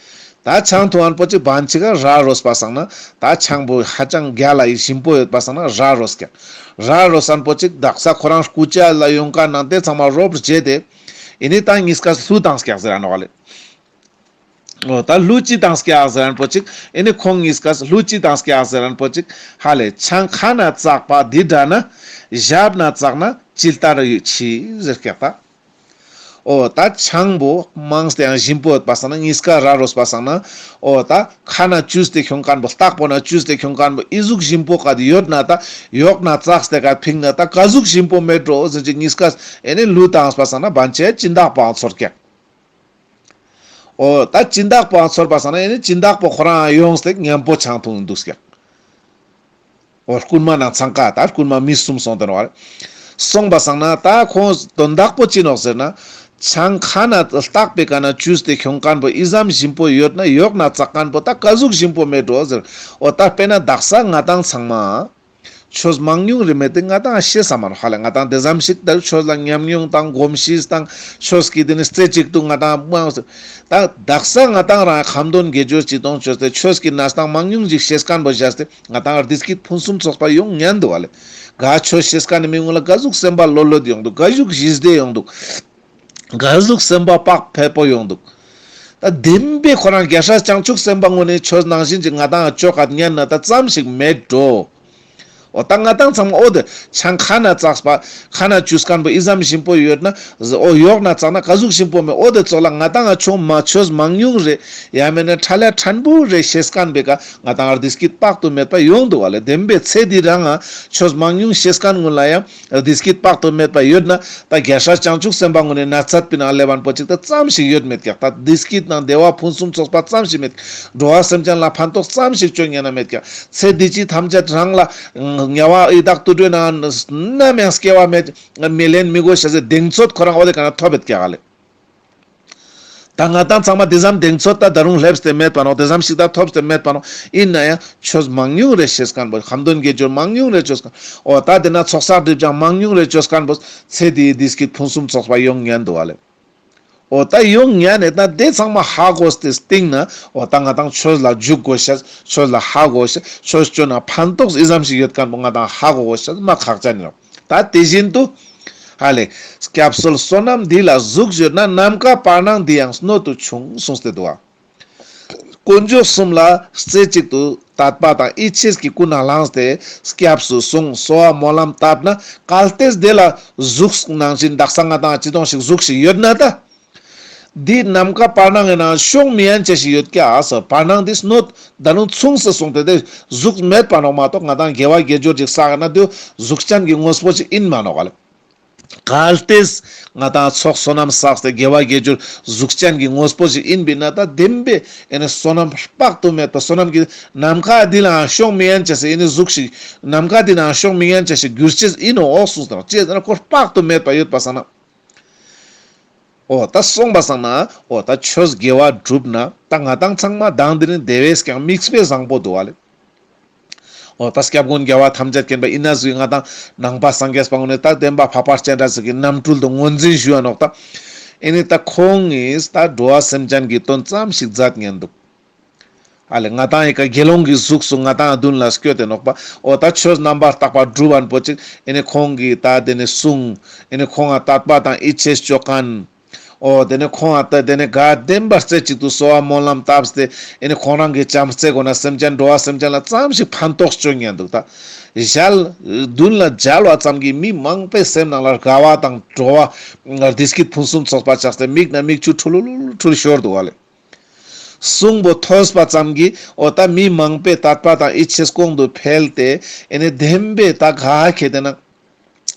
ད་ཆང་འཐུང་ཨན་པོ་ཅིག་བན་ཅིག་ག་ར་རོས་པ་སང་ན་ད་ཆང་པོ་ཧ་ཅང་རྒྱ་ལ་ཡི་ཞིམ་པོ་ཡོད་པ་སང་ན་ར་རོས་སྐྱག་ར་རོས་ཨན་པོ་ཅིག་དག་ས་ཁོ་རང་སྐུ་ཅ་ལ་ཡོང་ཀ་ནང་དེ་ཚང་མ་རོབ་བརྗེད་དེ་ཨེ་ནི་ད་གཉིས་ཀས་ལྷུ་བཏང་སྐྱག་ཟེར་ར་ནོག་ལེ། ཨོ་ད་ལྷུ་ཅི་བཏང་སྐྱག་ཟེར་རན་པོ་ཅིག་ཨེ་ནི་ཁོང་གཉིས་ཀས་ལྷུ་ཅི་བཏང་སྐྱག་ཟེར་རན་པོ་ཅིག་ཧ་ལས་ཆང་ཁ་ན་བཙགས་པ་འདི་འདྲ་ན་ཞབས་ན་བཙགས་ན་ཅི་ལྟར་ཡོད་ཆི་ཟེར་སྐྱག་ད། ཨོ་ད་ཆང་པོ་མང་སྟེ་ཡང་ཞིམ་པོ་ཡོད་པ་སང་ན་གཉིས་ཀ་ར་རོས་པ་སང་ན་ཨོ་ད་ཁ་ན་བཅུས་ཏེ་ཁྱོང་མཁན་པོ་ལྟག་པོ་ན་བཅུས་ཏེ་ཁྱོང་མཁན་པོ་ཨི་ཟུག་ཞིམ་པོ་ག་དེ་ཡོད་ན་ད་ཡོག་ན་བཙགས་ཏེ་ག་ཕིང་ན་ད་ག་ཟུག་ཞིམ་པོ་མེད་འགྲོ་ཟེར་ཅིག་གཉིས་ཀས་ཨེ་ནི་ལྷུ་བཏང་པ་སང་ན་བན་ཆེ་སྦྱིན་བདག་པང་ཚོར་སྐྱག་ཨོ་ད་སྦྱིན་བདག་པོའང་ཚོར་བ་སང་ན་ཨེ་ནི་སྦྱིན་བདག་པོ་ཁོ་རང་ཡོངས་ཏེ་མཉམ་པོ་ཆང་འཐུང་འདུག་ཀྱག་ཨོ་རྐུན་མ་ནང་ཚང་ཀ་ད་རྐུན་མ་མི་གསུམ་སོང་དེ་ནོ་བ་རེད། སོང་བ་སང་ན་ད་ཁོང་དོན་དག་པོ་ཅི་ནོག་ཟེར་ན། ཆང་ཁ་ན་བཏགས་པའི་ཀ་ན་བཅུས་ཏེ་ཁྱོང་མཁན་པོ་ཨི་ཙམ་ཞིམ་པོ་ཡོད་ན་ཡོག་ན་བཙག་མཁན་པོ་ད་ག་ཟུག་ཞིམ་པོ་མེད་འགྲོ་ཟེར། ཨོ་ད་དཔེར་ན་དག་ས་ང་ཏང་ཚང་མ། ཆོས་མང་ཉུང་རེ་མེད་དེ་ང་ཏང་ཤེས་ས་མ་རོ་ཧ་ལ་ང་ཏང་དེ་ཙམ་ཞིག་ད་ཆོས་ལ་ཉམས་མྱོང་དང་གོམས་གཤིས་དང་ཆོས་ཀྱི་དེ་ནི་རྩེ་གཅིག་ཏུ་ང་ཏང་མང་ད་དག་ས་ང་ཏང་རང་ཁ་འདོན་དགེ་སྦྱོར་ཅི་གཏོང་བཅོས་ཏེ་ཆོས་ཀྱི་གནས་སྟངས་མང་ཉུང་ཅིག་ཤེས་མཁན་པོ་བཞག་སྟེ་ང་ཏང་བདེ་སྐྱིད་ཕུན་སུམ་ཚོགས་པ་ཡོང་ཉན་འདུག་བ་ལེ། ག་ཆོས་ཤེས་མཁན་ནི་མི་ངོ་ལ་ག་ཟུག་སེམས་པ་ལྷོད་ལྷོད་ཡོང་འདུག་ག་ཟུག་ཞི་བདེ་ཡོང་འདུག་ག་ཟུག་སེམས་པ་བག་ཕེབས་པོ་ཡོང་འདུག་ད་བདེན་པའི་ཁོ་རང་རྒྱལ་སྲས་བྱང་ཆུབ་སེམས་དཔའ་ངོ་ནས་ཆོས་ནང་བཞིན་གྱི་ང་ཏང་ཆོ་ག་ཉན་ན་ད་ཙམ་ཞིག་མེད་འགྲོ། ཨོ་ད་ང་ཏང་ཚང་མ་ཨོ་དེ་ཆང་ཁ་ན་བཙགས་པ་ཁ་ན་བཅུས་མཁན་པོ་ཨི་ཙམ་ཞིམ་པོ་ཡོད་ན་ཨོ་ཡོག་ན་བཙག་ན་ག་ཟུག་ཞིམ་པོ་མེད་ཨོ་དེ་ཚོགས་ལ་ང་ཏང་ང་ཆོ་མ་ཆོས་མང་ཉུང་རེ་ཡ་མེད་ན་ཁྲ་ལ་ཕྲན་བུ་རེ་ཤེས་མཁན་པའི་ཀ་ང་ཏང་བདེ་སྐྱིད་དཔག་ཏུ་མེད་པ་ཡོང་འདུག་བ་ལེ། བདེན་པའི་ཚེ་འདི་རང་ང་ཆོས་མང་ཉུང་ཤེས་མཁན་ངོ་ལ་ཡང་བདེ་སྐྱིད་དཔག་ཏུ་མེད་པ་ཡོད་ན་ད་རྒྱལ་སྲས་བྱང་ཆུབ་སེམས་དཔའ་ངོ་ནས་ན་ཚད་པའི་ནང་ལེ་བན་པོ་ཅིག་ད་ཙམ་ཞིག་ཡོད་མེད་ཀྱག་ད་བདེ་སྐྱིད་དང་བདེ་བ་ཕུན་སུམ་ཚོགས་པ་ཙམ་ཞིག་མེད། འགྲོ་བ་སེམས་ཅན་ལ་ཕན་ཐོགས་ཙམ་ཞིག་བཅོ་ཉན་ན་མེད་ཀྱག་ཚེ་འདི་ཕྱི་ཐམས་ཅད་རང་ལ་དམྱལ་བ་ཡི་དྭགས་དུད་འགྲོའི་ནང་ནམ་ཡང་སྐྱེ་བ་མེད་མི་ལེན་མི་དགོས་ཤ་ཟེར་གདེང་ཚོད་ཁོ་རང་འོ་དེ་ག་ན་ཐོབ་ཡོད་ཀྱག་ལེ། ད་ང་ཏང་ཚང་མ་དེ་ཙམ་གདེང་ཚོད་ད་ད་རུང་སླེབས་ཏེ་མེད་པ་ནོ། དེ་ཙམ་ཞིག་ད་ཐོབ་སྟེ་མེད་པ་ནོ། ཡིན་ན་ཡང་ཆོས་མང་ཉུང་རེ་ཤེས་མཁན་པོ་ཁ་འདོན་དགེ་སྦྱོར་མང་ཉུང་རེ་བཅོས་མཁན། ཨོ་ད་དེ་ན་ཚོགས་བསགས་སྒྲིབ་སྦྱང་མང་ཉུང་རེ་བཅོས་མཁན་པོ་ཚེ་འདིའི་བདེ་སྐྱིད་ཕུན་སུམ་ཚོགས་པ་ཡོང་ཉན་འདུག་བ་ལེ། ཨོ་ད་ཡོང་ཉན་ནས་ད་དེ་ཚང་མ་ཧ་གོ་སྟེ་སྟེང་ན་ཨོ་ད་ང་ཏང་ཆོས་ལ་འཇུག་དགོས་ཤ། ཆོས་ལ་ཧ་གོ་ཤ། ཆོས་བཅོ་ན་ཕན་ཐོགས་ཨི་ཙམ་ཞིག་ཡོད་མཁན་པོ་ང་ཏང་ཧ་གོ་དགོས་ཤ་མ་ཁག་ཅན་ཡིན་རོ། ད་དེ་བཞིན་དུ། ཧ་ལེ། སྐྱབས་གསོལ་བསོད་ནམས་འདི་ལ་གཟུགས་བརྗོད་ན། ནམ་མཁའ་བར་སྣང་འདི་ཡང་སྣོད་དུ་ཆུང་གསུངས་ཏེ་འདུག་བ། དཀོན་མཆོག་གསུམ་ལ་རྩེ་གཅིག་ཏུ་དད་པ་དང་ཡིད་ཆེས་ཀྱིས་ཀུན་ནས་བསླངས་ཏེ་སྐྱབས་སུ་སོང་གསོལ་བ་སྨོན་ལམ་བཏབ་ན་གལ་ཏེ་དེ་ལ་གཟུགས་ནང་བཞིན་དག་ས་ང་ཏང་ཅི་དོང་ཞིག་གཟུགས་ཤིག་ཡོད་ན་ད། འདི་ནམ་མཁའ་བར་སྣང་གི་ནང་ཤོང་མི་ཡན་ཆད་ཞིག་ཡོད་ཀྱག་ཟེར། བར་སྣང་འདི་སྣོད་ད་རུང་མཚུངས་སུ་སོང་སྟེ་དེ་གཟུགས་མེད་པ་ནོག་མ་གཏོགས་ང་ཏང་དགེ་བ་དགེ་སྦྱོར་ཅིག་བསགས་ན་དེ་གཟུགས་ཅན་གྱི་དངོས་པོ་ཞིག་ཡིན་མ་ནོག་ག་ལེ། གལ་ཏེ་ང་ཏང་ཚོགས་བསོད་ནམས་བསགས་ཏེ་དགེ་བ་དགེ་སྦྱོར་གཟུགས་ཅན་གྱི་དངོས་པོ་ཞིག་ཡིན་པས་ན་ད་བདེན་པའི་ཨེ་ནི་བསོད་ནམས་དཔག་ཏུ་མེད་པ་བསོད་ནམས་ཀྱི་ནམ་མཁའ་འདི་ལའང་ཤོང་མི་ཡན་ཆད་ཟེར་ཨེ་ནི་གཟུགས་ཤིག་ནམ་མཁའ་འདི་ནའང་ཤོང་མི་ཡན་ཆད་ཞིག་འགྱུར་ཅེས་ཡིན་ནོ་འོག་གསུངས་ཏེ་ནོག་ཅེས་ཟེར་ན་ཁོ་དཔག་ཏུ་མེད་པ་ཡོད་པ་སང་ན། ཨོ་ད་སོང་བ་སང་ན་ཨོ་ད་ཆོས་དགེ་བ་བསྒྲུབ་ན་ད་ང་ཏང་ཚང་མ་དང་དེ་ནི་དེ་བས་ཀྱང་དམིགས་དཔེ་བཟང་པོ་འདུག་བ་ལེ། ཨོ་ད་སྐྱབས་མགོན་རྒྱལ་བ་ཐམས་ཅད་མཁྱེན་པ་ཡིན་ན་ཟུག་ང་ཏང་ནང་པ་སངས་རྒྱས་པ་ངོ་ནས་ད་བསྟན་པ་འཕགས་པ་སྤྱན་རས་གཟིགས་ཀྱི་རྣམ་སྤྲུལ་དུ་ངོས་འཛིན་ཞུ་ཡ་ནོག་ད། ཨེ་ནི་ད་ཁོང་གིས་ད་འགྲོ་བ་སེམས་ཅན་གྱི་དོན་ཙམ་ཞིག་མཛད་ཉན་འདུག་ཨ་ལེ་ང་ཏང་ཡི་ཀ་དགེ་སློང་གི་གཟུགས་སུ་ང་ཏང་མདུན་ལ་སྐྱོད་དེ་ནོག་པ། ཨོ་ད་ཆོས་རྣམ་པར་དག་པ་སྒྲུབ་པན་པོ་ཅིག་ཨེ་ནི་ཁོང་གིས་ད་དེ་ནི་གསུང་། ཨེ་ནི་ཁོང་ང་དད་པ་དང་ཡིད་ཆེས་བཅོ་མཁན། ཨོ་དེ་ནི་ཁོང་ང་ད་དེ་ནི་ག་བདེན་པར་རྩེ་གཅིག་ཏུ་གསོལ་བ་སྨོན་ལམ་བཏབ་སྟེ་ཨེ་ནི་ཁོང་རང་གི་བྱམས་བརྩེ་སྒོ་ན་སེམས་ཅན་འགྲོ་བ་སེམས་ཅན་ལ་ཙམ་ཞིག་ཕན་ཐོགས་བཅོ་ཉན་འདུག་ད། ཞལ་མདུན་ལ་མཇལ་བ་ཙམ་གྱིས་མི་མང་པོའི་སེམས་ནང་ལ་དགའ་བ་དང་སྤྲོ་བ་བདེ་སྐྱིད་ཕུན་སུམ་ཚོགས་པ་ཆགས་ཏེ་མིག་ན་མིག་ཆུ་འཁྲུལ་འཁྲུལ་ཤོར་འདུག་བ་ལེ། གསུང་པོ་ཐོས་པ་ཙམ་གྱིས་ཨོ་ད་མི་མང་པོའི་དད་པ་དང་ཡིད་ཆེས་གོང་དུ་འཕེལ་ཏེ་ཨེ་ནི་བདེན་པའི་ད་ག་ཁེ་དེ་ན་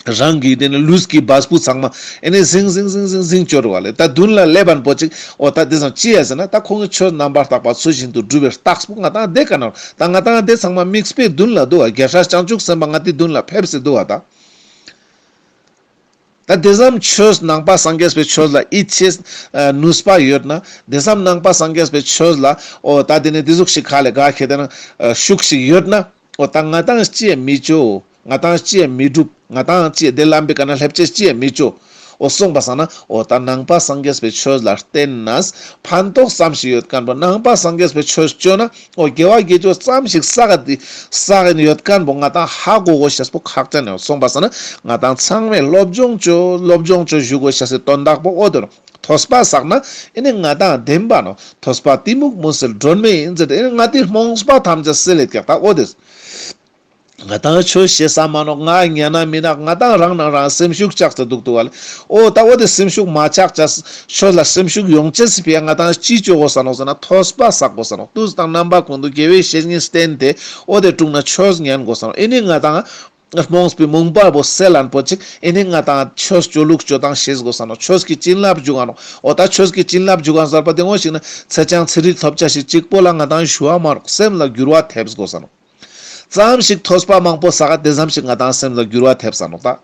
རང་གི་དེ་ནི་ལུས་ཀྱི་བ་སྤུ་ཚང་མ་ཨེ་ནི་ཟིང་ཟིང་ཟིང་ཟིང་ཟིང་སྐྱོར་བ་ལེ། ད་མདུན་ལ་སླེབས་པན་པོ་ཅིག་ཨོ་ད་དེ་ཙམ་ཅི་ཡ་ཟེར་ན་ད་ཁོང་གི་ཆོས་རྣམ་པར་དག་པ་ཚུལ་བཞིན་དུ་སྒྲུབ་པའི་རྟགས་པོ་ང་ཏང་དེ་ག་ན་ད་ང་ཏང་དེ་ཚང་མ་དམིགས་པའི་མདུན་ལ་འདུག་བ། རྒྱལ་སྲས་བྱང་ཆུབ་སེམས་དཔའ་ང་ཏི་མདུན་ལ་ཕེབས་སེ་འདུག་བ་ད། ད་དེ་ཙམ་ཆོས་ནང་པ་སངས་རྒྱས་པའི་ཆོས་ལ་ཡིད་ཆེས་ནུས་པ་ཡོད་ན། དེ་ཙམ་ནང་པ་སངས་རྒྱས་པའི་ཆོས་ལ་ཨོ་ད་དེ་ནི་དེ་ཟུག་ཞིག་ཁ་ལས་ག་ཁེ་དེ་ན་ཤུགས་ཤིག་ཡོད་ན། ཨོ་ད་ང་ཏང་ཅི་ཡང་མི་ཅོ། ང་ཏང་ཅི་ཡང་མི་སྒྲུབ། ང་ཏང་ཅི་ཡང་དེ་ལམ་པའི་ཀ་ན་སླེབས་ཅེས་ཅི་ཡང་མི་ཅོ། ཨོ་གསུངས་པ་སང་ན་ཨོ་ད་ནང་པ་སངས་རྒྱས་པའི་ཆོས་ལ་བརྟེན་ན་ཕན་ཐོགས་ཙམ་ཞིག་ཡོད་མཁན་པོ་ནང་པ་སངས་རྒྱས་པའི་ཆོས་ཅོ་ན། ཨོ་དགེ་བ་དགེ་སྦྱོར་ཙམ་ཞིག་བསགས་ཏེ་བསགས་ཡོད་མཁན་པོ་ང་ཏང་ཧ་གོ་གོ་ཤེས་པོ་ཁག་ཅན་ཡོད་གསུངས་པ་སང་ན་ང་ཏང་ཚང་མས་སློབ་སྦྱོང་ཅོ་སློབ་སྦྱོང་ཅོ་ཞུ་གོ་ཤེས་སི་དོན་དག་པོ་ཨོ་དོ་ནོ། ཐོས་པ་བསགས་ན་ཨེ་ནི་ང་ཏང་བདེན་པ་ནོ། ཐོས་པ་གཏི་མུག་མུན་སེལ་སྒྲོན་མེ་ཡིན་ཟེར་ཏེ་ཨེ་ནི་ང་ཏི་རྨོངས་པ་ཐམས་ཅད་སེལ་ལེ་ཀྱག་ད་ཨོ་དེ། ང་ཏང་ཆོས་ཤེས་ས་མ་ནོག་ང་ཉན་ན་མི་ནག་ང་ཏང་རང་ནང་རང་སེམས་ཤུགས་ཆགས་ཏེ་འདུག་ཏུ་བ་ལེ། ཨོ་ད་ཨོ་དེ་སེམས་ཤུགས་མ་ཆགས་ཅས་ཆོས་ལ་སེམས་ཤུགས་ཡོང་ཅེས་སི་ཕི་ཡ་ང་ཏང་ཅི་ཅོ་གོ་ས་ནོག་ཟེར་ན་ཐོས་པ་བསགས་གོ་ས་ནོག་དུས་དང་རྣམ་པ་ཀུན་ཏུ་དགེ་བའི་བཤེས་གཉེན་བསྟེན་ཏེ་ཨོ་དེ་དྲུང་ན་ཆོས་ཉན་གོ་ས་ནོག་ཨེ་ནི་ང་ཏང་ རྨོངས་པའི་མུན་པ་པོ་སེལ་ལན་པོ་ཅིག་ཨེ་ནི་ང་དང་ཆོས་སྤྱོད་ལུགས་སྤྱོད་སྟངས་ཤེས་དགོས་ས་ནོ། ཆོས་ཀྱི་བྱིན་རླབས་འཇུག་ག་ནོ། འོ་ད་ཆོས་ཀྱི་བྱིན་རླབས་འཇུག་ག་ཟེར་པ་དེ་ངོ་ཞིག་ན་ཚེ་ཆང་ཚེ་རིལ་ཐོབ་བྱ་ཞིག་གཅིག་པོ་ལ་ང་དང་ཞུ་བ་མ་རོགས། སེམས་ལ་འགྱུར་བ་ཐེབས་དགོས་ས་ནོ། ཙམ་ཞིག་ཐོས་པ་མང་པོ་བསགས་དེ་ཙམ་ཞིག་ང་དང་སེམས་ལ་འགྱུར་བ་ཐེབས་ས་ནོ་ད།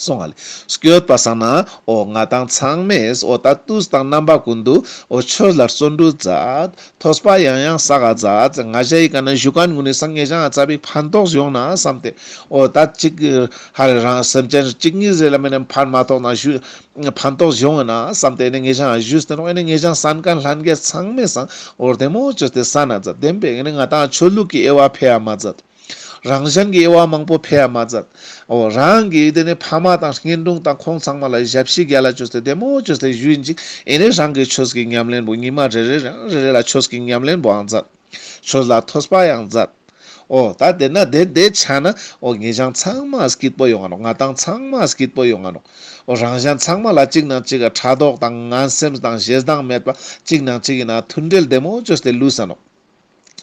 སོང་ང་ལེ། སྐྱོད་པ་སང་ན་འོ་ང་དང་ཚང་མས་འོ་ད་དུས་དང་རྣམ་པ་ཀུན་ཏུ་འོ་ཆོས་ལ་བརྩོན་འགྲུས་མཛད། ཐོས་པ་ཡང་ཡང་བསགས་ག་མཛད། ང་ཞའི་ཀ་ན་བཞུགས་མཁན་ངུ་ནི་སང་ངེ་ཞང་ཨ་ཙ་པིག་ཕན་ཐོགས་ཡོང་ན་བསམ་སྟེ། འོ་ད་ཅིག་ཧ་རེ་རང་སེམས་ཅན་གཅིག་གཉིས་རེ་ལ་མེད་ན་ཕན་མ་ཐོགས་ན་ཞུ། ཕན་ཐོགས་ཡོང་ན་བསམ་སྟེ་ཨེ་ནི་ངེ་ཞང་ཨ་ཞུས་ཏེ་ནོ། ཨེ་ནི་ངེ་ཞང་གསན་མཁན་ལྷན་རྒྱས་ཚང་མས་སང་འོ་བདེ་མོ་བཅོས་ཏེ་གསན་ན་མཛད། བདེན་པས་ཨེ་ནི་ང་དང་ཆོས་ལུགས་ཀྱི་དབྱེ་བ་ཕྱེ་ཡ་མ་མཛད། རང་གཞན་གྱི་དབྱེ་བ་མང་པོ་ཕྱེ་ཡ་མ་མཛད། འོ་རང་གི་དེ་ནི་ཕ་མ་དང་གཉེན་དྲུང་དང་ཁོང་ཚང་མ་ལ་ཞབས་ཕྱི་རྒྱ་ལ་བཅོས་ཏེ་བདེ་མོ་བཅོས་ཏེ་ཞུ་ཡིན་ཅིག་ཨེ་ནི་རང་གི་ཆོས་ཀྱི་ཉམས་ལེན་པོ་ཉི་མ་རེ་རེ་རང་རེ་རེ་ལ་ཆོས་ཀྱི་ཉམས་ལེན་པོའང་མཛད། ཆོས་ལ་ཐོས་པ་ཡང་མཛད། འོ་ད་དེ་ན་དེ་དེ་ཆ་ན་འོ་ངེ་ཞང་ཚང་མ་སྐྱིད་པོ་ཡོང་ང་ནོ། ང་དང་ཚང་མ་སྐྱིད་པོ་ཡོང་ང་ནོ། འོ་རང་གཞན་ཚང་མ་ལ་གཅིག་ནང་གཅིག་ག་ཕྲག་དོག་དང་ངན་སེམས་དང་ཞེ་སྡང་མེད་པ་གཅིག་ནང་གཅིག་ཡིན་ན་མཐུན་འབྲེལ་བདེ་མོ་བཅོས་ཏེ་ལུས་ས་ནོ།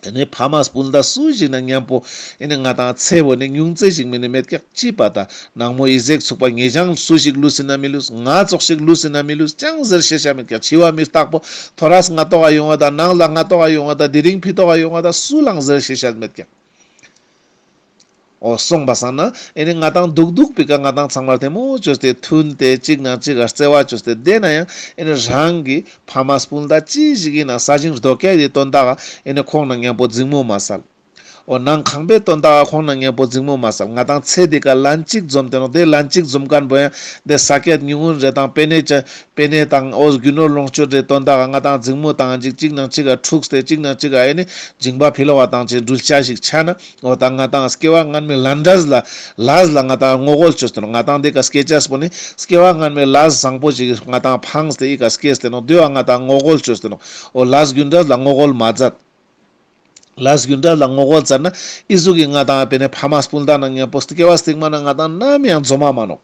ཨེ་ནི་ཕ་མ་སྤུན་ཟླ་སུ་ཞིག་ན་མཉམ་པོ་ཨེ་ནི་ང་དང་ཚེ་བོ་ནི་ཉུང་ཙེ་ཞིག་མིན་ནི་མེད་ཀྱག་ཅི་པ་ད་ནང་མོ་ཡི་ཟེག་ཚུགས་པ་ངེ་ཞང་སུ་ཞིག་ལུས་སི་ན་མི་ལུས། ང་ཙོགས་ཤིག་ལུས་སི་ན་མི་ལུས་ཅང་ཟེར་ཤེས་བྱ་མེད་ཀྱག་འཆི་བ་མི་རྟག་པོ་ཐོ་རས་ང་ཏོག་ག་ཡོང་བ་ད་ནང་ལ་ང་ཏོག་ག་ཡོང་བ་ད་དེ་རིང་ཕི་ཏོག་ག་ཡོང་བ་ད་སུ་ལའང་ཟེར་ཤེས་བྱ་མེད་ཀྱག་འོ་སོང་པ་སང་ན་ཨེ་ནི་ང་དང་སྡུག་སྡུག་པི་ཀ་ང་དང་ཚང་མ་བདེ་མོ་བཅོས་ཏེ་མཐུན་ཏེ་གཅིག་ནང་གཅིག་ག་བརྩེ་བ་བཅོས་ཏེ་བསྡད་ན་ཡང་ཨེ་ནི་རང་གི་ཕ་མ་སྤུན་ཟླ་ཅི་ཞིག་ཡིན་ན་ས་ཞིང་རྡོ་སྐྱ་ཡི་དོན་དག་ག་ཨེ་ནི་ཁོང་ན་མཉམ་པོ་འཛིང་མོ་མ་སལ། འོ་ནང་ཁང་པའི་དོན་དག་ག་ཁོང་ན་མཉམ་པོ་འཛིང་མོ་མ་སལ། ང་དང་ཚེ་འདི་ཀ་ལན་གཅིག་འཛོམས་ཏེ་ནོ། དེ་ལན་གཅིག་འཛོམས་མཁན་པོ་ཡང་དེ་ས་ཀྱད་ཉུང་ངུན་རེ་དང་པེ་ནེ་ཅ་པེ་ནེ་དང་འོ་རྒྱུ་ནོར་ལོངས་སྤྱོད་རེ་དོན་དག་ག་ང་དང་འཛིང་མོ་དང་ཅིག་གཅིག་ནང་གཅིག་ག་འཁྲུགས་ཏེ་གཅིག་ནང་གཅིག་ག་ཨེ་ནི་འཇིང་པ་ཕི་ལོ་བ་དང་ཅིག་འགྲུལ་ཆ་ཞིག་ཆ་ན། འོ་ད་ང་དང་སྐྱེ་བ་སྔན་མའི་ལན་འདྲ་ལ་ལས་ལ་ང་དང་ངོ་རྒོལ་བཅོས་ཏེ་ནོ། ང་དང་འདི་ཀ་སྐྱེ་ཅས་པོ་ནི་སྐྱེ་བ་སྔན་མའི་ལས་བཟང་པོ་ཞིག་ང་དང་ཕངས་ཏེ་ཨི་ཀ་སྐྱེས་ཏེ་ནོ། འདི་བ་ང་དང་ངོ་རྒོལ་བཅོས་ཏེ་ནོ། འོ་ལས་རྒྱུ་འབྲས་ལ་ངོ་རྒོལ་མ་མཛད། ལས་རྒྱུ་འབྲས་ལ་ངོ་རྒོལ་མཛད་ན་ཨི་ཟུག་གི་ང་དང་པེ་ནེ་ཕ་མ་སྤུན་ཟླ་ན་མཉམ་པོ་སྐྱེ་བ་སྟིང་མ་ན་ང་དང་ནམ་ཡང་འཛོམས་མ་མ་ནོ།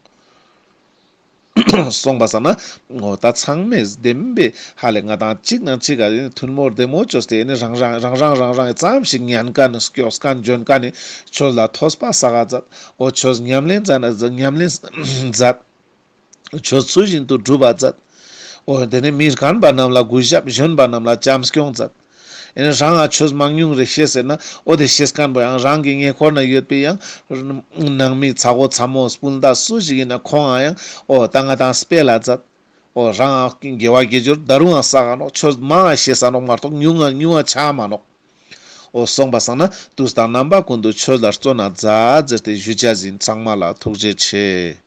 སོང་པ་སང་ན་འོ་ད་ཚང་མས་བདེན་པའི་ཧ་ལས་ང་དང་གཅིག་ནང་གཅིག་ག་མཐུན་མོར་བདེ་མོ་བཅོས་ཏེ་ནི་རང་རང་རང་རང་རང་རང་ཙམ་ཞིག་ཉན་མཁན་ནི་སྐྱོགས་མཁན་འཇོན་མཁན་ནི་ཆོས་ལ་ཐོས་པ་བསགས་ག་མཛད། འོ་ཆོས་ཉམས་ལེན་མཛད་ན་ཉམས་ལེན་མཛད། ཆོས་ཚུལ་བཞིན་དུ་སྒྲུབ་པ་མཛད། འོ་དེ་ནི་མི་རྒན་པ་རྣམས་ལ་གུས་ཞབས། གཞོན་པ་རྣམས་ལ་བྱམས་སྐྱོང་མཛད། ཨེ་ནི་རང་ང་ཆོས་མང་ཉུང་རེ་ཤེས་ཟེར་ན་འོ་དེ་ཤེས་མཁན་པོ་ཡང་རང་གི་ཉེ་འཁོར་ན་ཡོད་པའི་ཡང་ནང་མི་ཚ་བོ་ཚ་མོ་སྤུན་ཟླ་སུ་ཞིག་ཡིན་ན་ཁོང་ང་ཡང་འོ་ད་ང་དང་སྤེལ་ལ་མཛད། འོ་རང་ང་དགེ་བ་དགེ་སྦྱོར་ད་རུང་ང་བསགས་ནོག་ཆོས་མང་ང་ཤེས་ས་ནོག་མ་གཏོགས་ཉུང་ང་ཉུང་ང་ཆགས་མ་ནོག་འོ་སོང་པ་སང་ན་དུས་དང་རྣམ་པ་ཀུན་ཏུ་ཆོས་ལ་བརྩོན་ན་མཛད་ཟེར་ཏེ་ཞུ་བྱ་ཟིན། ཚང་མ་ལ་ཐུགས་རྗེ་ཆེ།